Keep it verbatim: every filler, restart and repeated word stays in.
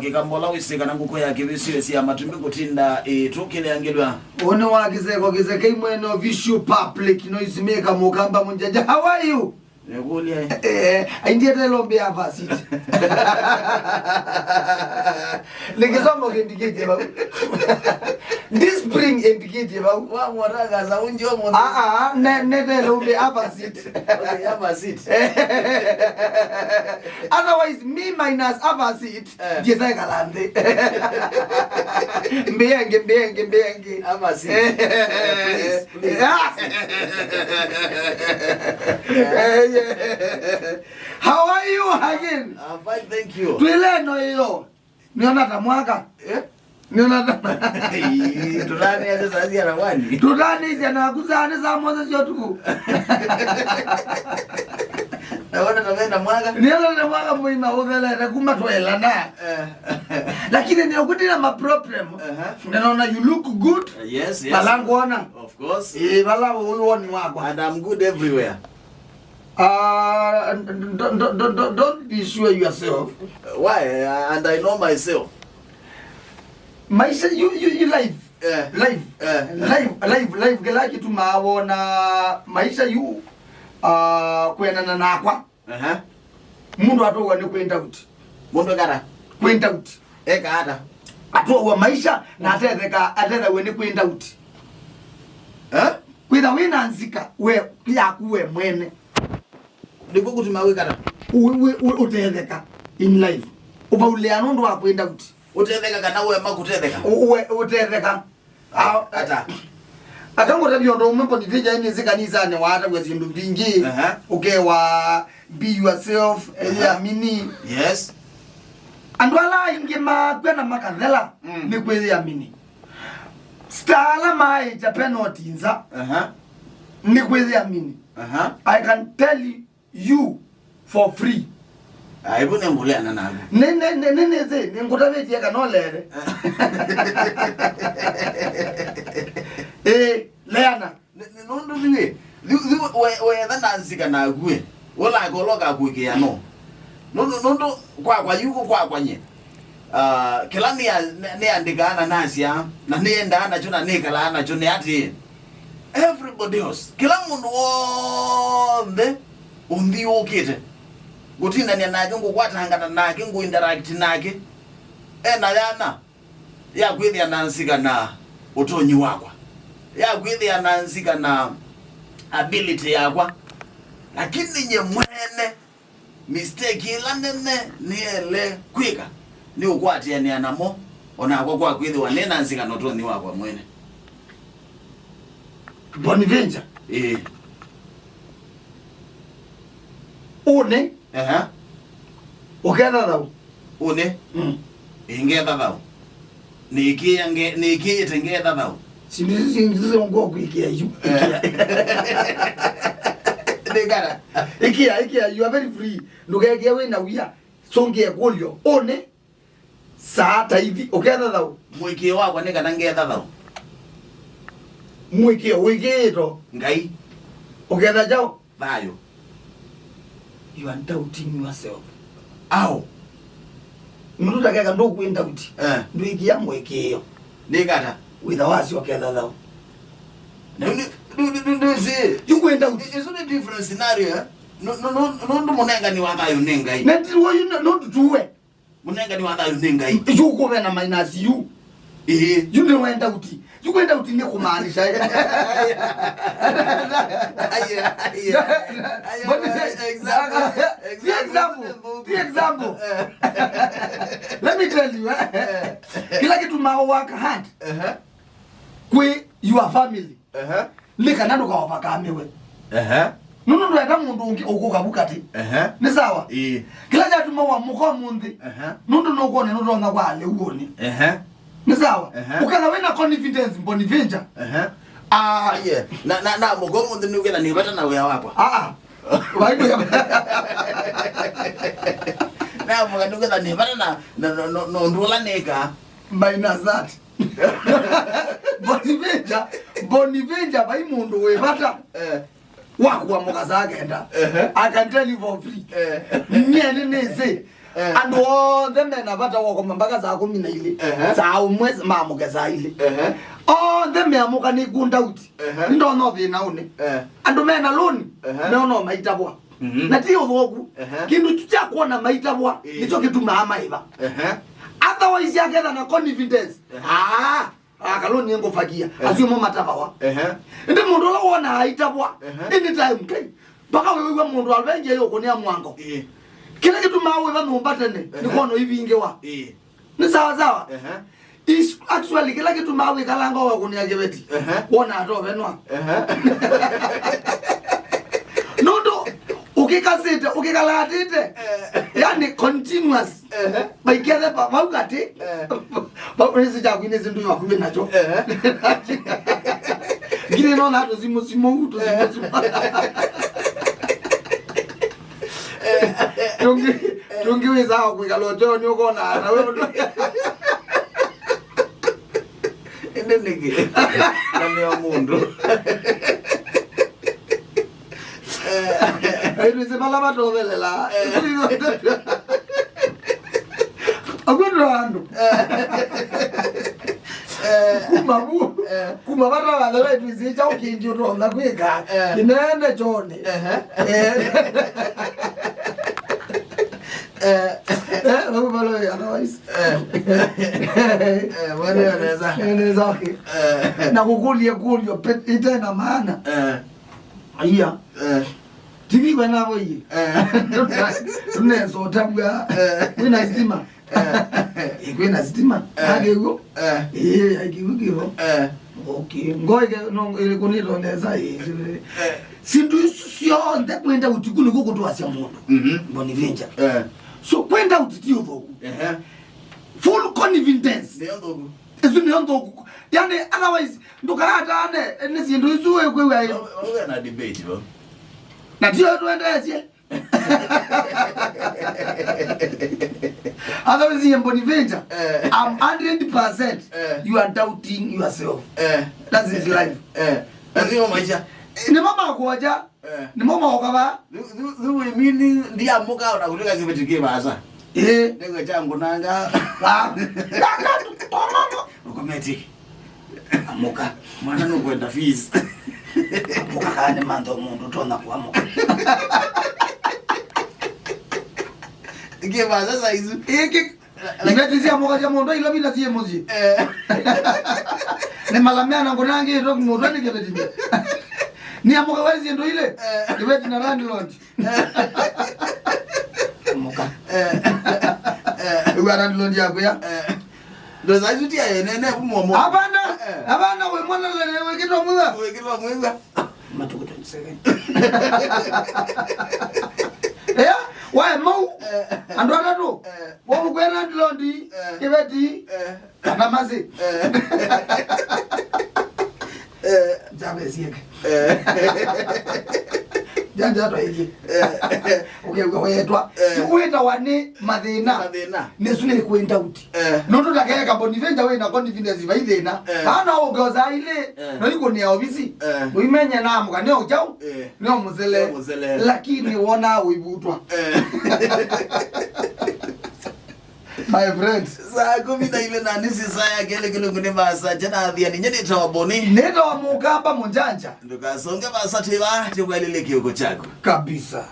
Kĩkambola wĩsĩ kana ngũkũ ya kĩvĩsio ĩsĩ ya matumbĩ kũtinda ĩtũkĩleangĩlw'a. Ũnĩ wa kĩseko kĩsekei mwene official public noise maker Mũkamba Mũnjaja. How are you? Nĩkũlya. Eh, aindie telo mbe have a seat. Nĩ kĩsomo kĩndikĩtie vau. This spring ĩndikĩtie vau. Wa mwaragaza unjo mo. Ah, ah, ne ne telo mbe have a seat. Okay, have a seat. Otherwise, me minus have a seat. Eh. Ndiesa ikala nthĩ. Mbienge, mbienge, mbienge. Have a seat. Eh, please, please. Yeah. Eh, yeah. How are you again? I'm fine, thank you. Twileno iyo. Niona ta mwaka. Eh? Niona ta Ii, tũtanĩasya saa cia rawani. Tũtanĩsya naku saa nĩ saa mũonza cia ũtukũ. Na wona ta vena mwaka? Nĩona ta mwaka mũima ũthelete kuma twaĩlana. Eh. Lakini nĩ ũkutĩna ma problem. Aha. Nĩnaona you look good. Yes, yes. Vala ngwona. Of course. Ĩĩ, vala ũlwoni wakwa. And I'm good everywhere. Uh, don't, don't, don't, don't, don't be sure yourself. Why? Uh, and I know myself. Maisha, you, you, you life. Eh. Life. Eh. Life, life, life, kĩla kĩtumaa wona maisha yu, uh, kwendana nakwa. Aha. Mũndũ atũwa nĩ kwenda out. Mũndũ kara? Kwenda out. Eka ata? Atũwa maisha na atetheka, atethaw'e nĩ kwenda out. Eh? Kwĩtha wĩ na nzika we yaku we mwene. Nĩkw'o kũtuma wĩkata? Ũ- ũ- ũ- ũtetheka in life. Ũvaulea nũndũ wa kwenda out. Ũtetheka kana ũema kũtetheka? Ũ- ũe- ũtetheka. Ah, ata? Akangũtavya ũndũ ũmwe Bonifija nĩsĩ kanisanĩ waatavw'a syĩndũ mbingĩ. Aha. Ũkewa be yourself, aha, eamini. Yes. Andũ ala aingĩ makw'a na makathela, mm, nĩ kwĩyĩamini. Star ala maaĩkya penalty nza, aha, nĩ kwĩyĩamini. Aha. I can tell you for free. Aibu nĩ ngũleana naku. Nĩ nĩ nĩ nĩ nĩsĩ nĩ ngũtavĩtie kana ũlele. Ĩĩ, leana. Nĩ- nĩ- nũndũ thiwĩ thiwĩ wetha na nzika nakuĩ ũlakoloka kũĩkĩa no nũndũ nũndũ kwakwa yuku kwakwa nye. Ah, kĩla nĩa- nĩ- nĩandĩkaa na nasyaa na nĩendaa nakyo na nĩkalaa nakyo nĩ atĩĩ, everybody else, kĩla mũndũ w'onthe ũnthiũũkĩte ngũtindanĩa nake, ngũkwatangana nake, ngũinteract nake, e na yana ya kwĩthĩa na nzika na ũtonyi wakwa, ya kwĩthĩa na nzika na ability yakwa, lakini nye mwene mistake ĩla nene nĩele kwĩka nĩ ũkwatĩanĩa namo onakwa kwa kwĩthĩwa nĩ na nzika na ũtonyi wakwa mwene. Bonifija. Ĩĩ. Ũnĩ. Ehe. Ũketha thau. Ũnĩ. Mm. Ĩngetha thau. Nĩkĩĩa nge- nĩkĩĩte ngetha thau. Sindu isu sindu isu ngwa kwĩkĩa yu. Eh. Ĩkĩa. Nĩkana. Ĩkĩa, ĩkĩa, you are very free. Ndũkekĩe wĩ na wia. Sũngĩe kũlyo. Ũnĩ. Saa ta ithi, ũketha thau. Mũĩkĩĩo wakwa nĩ kana ngetha thau. Mũĩkĩĩo wĩkĩĩto. Ngai. Ũketha kyaũ? Thayũ. You are doubting yourself. Ao. Nũndũ ndakeka ndũkwĩ ndauti. Eh. Ndwĩkĩa mũĩkĩĩo. Nĩkata. Wĩtha wasyo ũketha thau. Na yu nĩ- nĩ- nĩ- nĩ- nĩ- nĩ- yu kwĩ ndauti. Ĩsu nĩ different scenario, eh? Nũ- nũ- nũ- nũndũ mũnengani wa thayũ nĩ Ngai. Na ti woyu nũndũ tuwe. Mũnengani wa thayũ nĩ Ngai. Yu kũve na minus yu. Ĩĩ. Yu nĩ wenda uti. Yu kwenda uti nĩ kũmaanisha. Aye, aye. Aye, but exactly, be exactly. Example. Be example. Eh. Let me tell you, eh? Eh. Kĩla kĩtumaa work hard. Ehe. Kwĩ your family. Ehe. Nĩ kana ndũkaovakamĩwe. Ehe. Nũndũ ndwenda mũndũ ũngĩ ũkũka vu katĩ. Ehe. Nĩ sawa? Ĩĩ. Kĩla kyatuma wamũka ũmũnthĩ. Ehe. Nũndũ nũkwona nũtonya kwa lĩu ũnĩ. Ehe. Nĩ sawa? Ehe. Ũketha wĩna confidence Bonifija. Ehe. Ah. Aye. Na na na mũka ũmũnthĩ nĩũketha nĩ vata na wĩa wakwa. Ah, ah. Vai kwĩa. Na mũka nĩũketha nĩ vata na na na- na- na ũndũ ũla nĩkaa. Minus that. Bonifija, Bonifija, vai mũndũ wĩ vata. Eh. Wakua mũkasa akenda. Ehe. I can tell you for free. Eh. Nyie nĩ nĩsĩ. Eh. Andũ onthe mena vata wa kũkoma mpaka saa kũmi na ilĩ. Ehe. Saa ũmwe mamũke saa ilĩ. Ehe. Onthe meamũka nĩ kunda uti. Ehe. Nĩndona thĩna ũnĩ. Eh. Andũ mena loan, ehe, meona maitavwa. Mhm. Na ti ũthũku. Ehe. Kĩndũ kyu kya kuona maitavwa, ĩĩ, nĩkyo kĩtumaa maĩva. Ehe. Otherwise aketha na confidence. Ehe. Ah, ah, kaloni ngũvakia. Ehe. Acio mo matavawa. Ehe. Ĩndĩ mũndũ ũla wona aitavwa, ehe, anytime kai. Mpaka wĩw'a mũndũ alvengia yũkũnĩa mwango. Ĩĩ. Kĩla kĩtumaa wĩva nyũmba tene, ehe, nĩ kwona ivingĩwa. Ĩĩ. Nĩ sawa sawa. Ehe. Is-, actually, kĩla kĩtumaa wĩkalanga wakũnĩa kĩveti, ehe, wona atovenwa. Ehe. Nũndũ ũkĩkasĩte, ũkĩkalatĩte, eh, yani continuous. Ehe. Vaikethe pa-, vau katĩ. Eh. Vau nĩsĩ kyaku nĩsĩ ndũĩ waku wĩ nacho. Ehe. Ngine nona tũsimũsimũ, tũsimũsimũ. Tũngĩ, tũngĩ wĩsaa kwĩkala ũteo nĩ ũkona ata we ũndũ. Ĩndĩ nĩkĩ? Na nĩo mũndũ. Aitwĩsĩ vala vatovelela. Akwĩtwa andũ. Kuma vu, kuma vatovelela itwĩsĩ kyaũ kĩngĩ ũtonya kwĩka. Eh. Kĩnene kyone. Ehe. Eh. Eh. Eh, vau vale otherwise. Eh. Eh, wale wanaweza. Eh, naweza, okay. Eh. Na kũkũlya kũlyo pe-, ite na maana. Eh. Aya. Eh. Tivi wena voi. Eh. Tunaweza utambua. Eh. Wina stima. Eh. Eh, kwĩna sitima. Eh. Ake ũguo? Eh. Ĩĩ, ake ũguo kĩvo. Eh. Okay. Ngoike no ĩrĩkũ nĩtondesa ĩĩ. Eh. Sindu isu syonthe kwenda uti kũ nĩkũ kũtwasya mũndũ. Mhm. Bonaventure. Eh. So kwenda uti ti ũthũku. Ehe. Full confidence. Nĩ ũthũku. Isu nĩ ũthũku. Yani, otherwise, ndũkaratane nĩ sindu isu wĩkwĩw'a ĩ. Wauga na debate, bro. Na tiyo twendeesye. Otherwise, in Bonaventure, eh, I'm hundred percent, eh, you are doubting yourself. Eh. That is life. Eh. Lazima maisha. Nĩmo makuoja. Eh. Nĩmo maoka va. Rĩu, rĩu, rĩu wĩ meaning ndiamũka ona kũtwĩka kĩveti kĩ vaasa. Eh. Nĩgwe kya ngũnanga. Ah. Ũkometiki. Amũka. Mwana nũkwenda fees. Amũka kana nĩ mantha mũndũ ũtonya kũamũka. Ingĩ vaasa saizi. Ĩkĩ. Iveti sya mũka sya mũndũ ila vina siĩ mũsyĩ. Eh. Nĩ malamea na ngũnangĩtwe mũndũ nĩ kĩveti. Nĩ amũka wa syĩndũ ile. Eh. Kĩveti na landlord. Amũka. Eh. Eh. Ũwa landlord yakwĩa. Eh. Ndo saizi tia ene ne kumomo. Hapana. Eh. Hapana, we mwana lele we kitwa mwiwa. We kitwa mwiwa. Matukũ twenty-seven. Eh, wae mau. Eh. Andũ atatũ. Eh. Wamũkwĩa landlord, eh, kĩveti, eh, kana masi. Eh. Eh. Jabesieke. Eh. Janja twaithie. Eh. Ũkew'a wetwa. Eh. Wĩtawa nĩ mathĩna. Mathĩna. Nĩsu nĩ kwenda uti. Eh. Nũndũ ndakeka Bonaventure wĩ na confidence vai thĩna. Eh. Kana ũke o saa ilĩ, eh, no ikũnĩa ovisi. Eh. Ũimenye na amũka nĩ o kyaũ, eh, nĩ o mũsele. Nĩ o mũsele. Lakini wona ũivutwa. Eh. My friend. Saa kũmi na ilĩ na nisi saa ya kelĩ kĩlungu nĩ masaa kya na thia ninye nĩtawa Boni. Nĩtawa Mũkamba Mũnjanja. Ndũkasonge vasa tĩva, tĩvwaĩlĩle kĩũko kyaku. Kabisa.